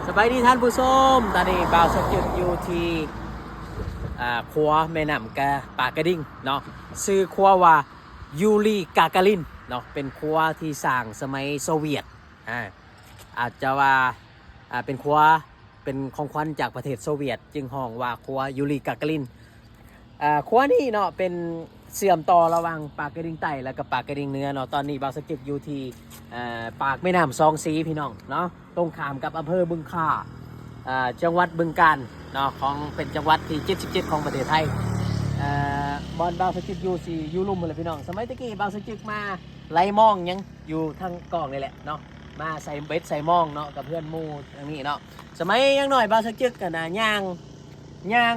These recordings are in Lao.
ສະບາຍດີທ່ານຜູ້ຊົມ, ຕອນນີ້ບ່າວສັກຈຶກຢູ່ທີ່ ອ່າ ຂົວແມ່ນ້ຳກະ ປາກກະດິງເນາະ, ຊື່ຂົວວ່າ ຢູລີ ກາກາລິນເນາະ, ເປັນຂົວທີ່ສ້າງສະໄໝໂຊວຽດ, ອາ ອາດຈະວ່າ ອາ ເປັນຂົວ ເປັນຂອງຂວັນຈາກປະເທດໂຊວຽດ ຈຶ່ງຮ້ອງວ່າຂົວ ຢູລີ ກາກາລິນ. ອາ ຂົວນີ້ເນາະ ເປັນເຊື່ອມຕໍ່ລະຫວ່າງປາກກະດິງໃຕ້ ແລະກະປາກກະດິງເໜືອເນາະ. ຕອນນີ້ບ່າວສັກຈຶກຢູ່ທີ່ ອາ ປາກແມ່ນ້ຳສອງສີພີ່ນ້ອງເນາະ, ຕົງຂ້າມກັບອຳເພີບຶງຄ່າ ອາ ຈັງຫວັດບຶງການເນາະ, ຂອງ ເປັນຈັງຫວັດທີເຈັດສິບເຈັດຂອງປະເທດໄທ. ອາ ບ່ອນບ່າວສັກຈຶກຢູ່ ຊິຢູ່ລຸ່ມພຸ້ນແຫຼະພີ່ນ້ອງ. ສະໄໝແຕ່ກີ້ບ່າວສັກຈຶກມາໄລ່ມອງຫຍັງຢູ່ທາງກ້ອງນີ້ແຫຼະເນາະ, ມາໃສ່ເບັດໃສ່ມອງເນາະ ກັບເພື່ອນໝູ່ທາງນີ້ເນາະ. ສະໄໝຍັງນ້ອຍບ່າວສັກຈຶກຫັ້ນນະ ຍ່າງ ຍ່າງ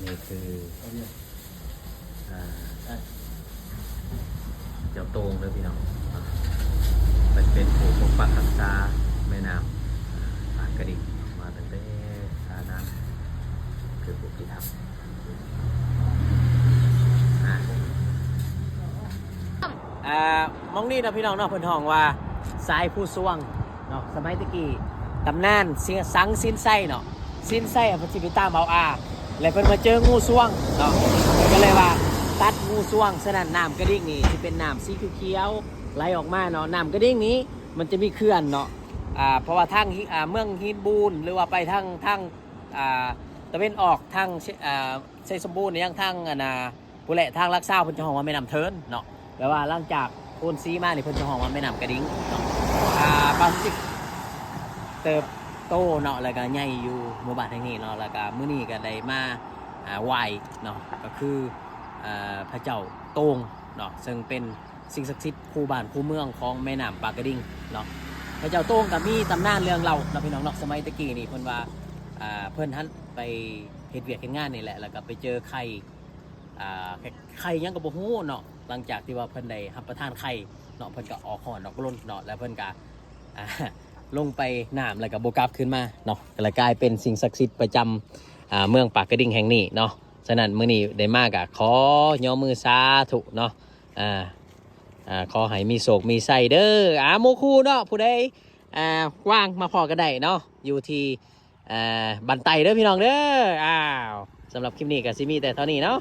ນີ້ຄື ອ່າ ເຈົ້າໂຕ່ງເດີພີ່ນ້ອງ, ເພິ່ນເປັນຜູ້ປົກປັກຮັກສາແມ່ນ້ຳ ອ່າ ປາກກະດິງມາຕັ້ງແຕ່ ອ່າ ນານ, ຄືຜູ້ພິທັກ ອ່າ ອ່າ ໝ່ອງນີ້ເນາະພີ່ນ້ອງເນາະ, ເພິ່ນຮ້ອງວ່າສາຍພູຊວງເນາະ. ສະໄໝແຕ່ກີ້ ຕຳນານ ຊ- ສັງ ສິນໄຊເນາະ, ສິນໄຊເພິ່ນຊິໄປຕາມເອົາອາ ແລະເພິ່ນມາເຈີງູຊວງເນາະ, ເພິ່ນກໍເລີຍວ່າຕັດງູຊວງ. ສະນັ້ນນ້ຳກະດິງນີ້ຊິເປັນນ້ຳສີຂຽວໆໄຫຼອອກມາເນາະ. ນ້ຳກະດິງນີ້ມັນຈະມີເຂື່ອນເນາະ, ອ່າ ເພາະວ່າທາງ ອ່າ ເມືອງຫີນບູນ ຫຼືວ່າໄປທາງ ທາງ ອ່າ ຕາເວັນອອກ ທາງ ເຊ- ອ່າ ໄຊສົມບູນ ຫຍັງທາງ ອັນນ່າ ຜູ້ແຫຼະທາງຫຼັກຊາວ ເພິ່ນຈະຮ້ອງວ່າແມ່ນ້ຳເທີນເນາະ, ແປວ່າຫຼັງຈາກໂພນສີມານີ້ ເພິ່ນຈະຮ້ອງວ່າແມ່ນ້ຳກະດິງເນາະ. ອ່າ ບ່າວສັກຈຶກເຕີບໂຕເນາະ ແລ້ວກະໃຫຍ່ຢູ່ໝູ່ບ້ານແຫ່ງນີ້ເນາະ, ແລ້ວກະມື້ນີ້ກະໄດ້ມາ ອ່າ ໄຫວ້ເນາະ, ກໍຄື ເອີ ພະເຈົ້າໂຕ່ງເນາະ, ເຊິ່ງເປັນສິ່ງສັກສິດຄູ່ບ້ານຄູ່ເມືອງຂອງແມ່ນ້ຳປາກກະດິງເນາະ. ພະເຈົ້າໂຕ່ງກະມີຕຳນານເລື່ອງເລົ່າເນາະ ພີ່ນ້ອງເນາະ. ສະໄໝແຕ່ກີ້ນີ້ເພິ່ນວ່າ ອ່າ ເພິ່ນຫັ້ນໄປເຮັດວຽກເຮັດງານນີ້ແຫຼະ ແລ້ວກະໄປເຈີໄຂ່ ອ່າ ໄຂ່ຫຍັງກໍບໍ່ຮູ້ເນາະ. ຫຼັງຈາກທີ່ວ່າເພິ່ນໄດ້ຮັບປະທານໄຂ່ເນາະ ເພິ່ນກໍອອກຮ້ອນອອກລົນເນາະ, ແລ້ວເພິ່ນກໍ ອ່າ ລົງໄປນ້ຳ ແລ້ວກໍບໍ່ກັບຄືນມາເນາະ, ກໍເລີຍກາຍເປັນສິ່ງສັກສິດປະຈຳ ອ່າ ເມືອງປາກກະດິງແຫ່ງນີ້ເນາະ. ສະນັ້ນມື້ນີ້ໄດ້ມາກໍຂໍຍໍມືສາທຸເນາະ, ອ່າ ອ່າ ຂໍໃຫ້ມີໂຊກມີໄຊເດີ. ອ່າ ໝູ່ຄູ່ເນາະ ຜູ້ໃດ ອ່າ ວ່າງມາພໍ້ກັນໄດ້ເນາະ ຢູ່ທີ່ ເອີ ບ້ານໄຕ້ເດີພີ່ນ້ອງເດີ. ອ້າວ ສຳລັບຄລິບນີ້ກໍຊິມີແຕ່ເທົ່ານີ້ເນາະ.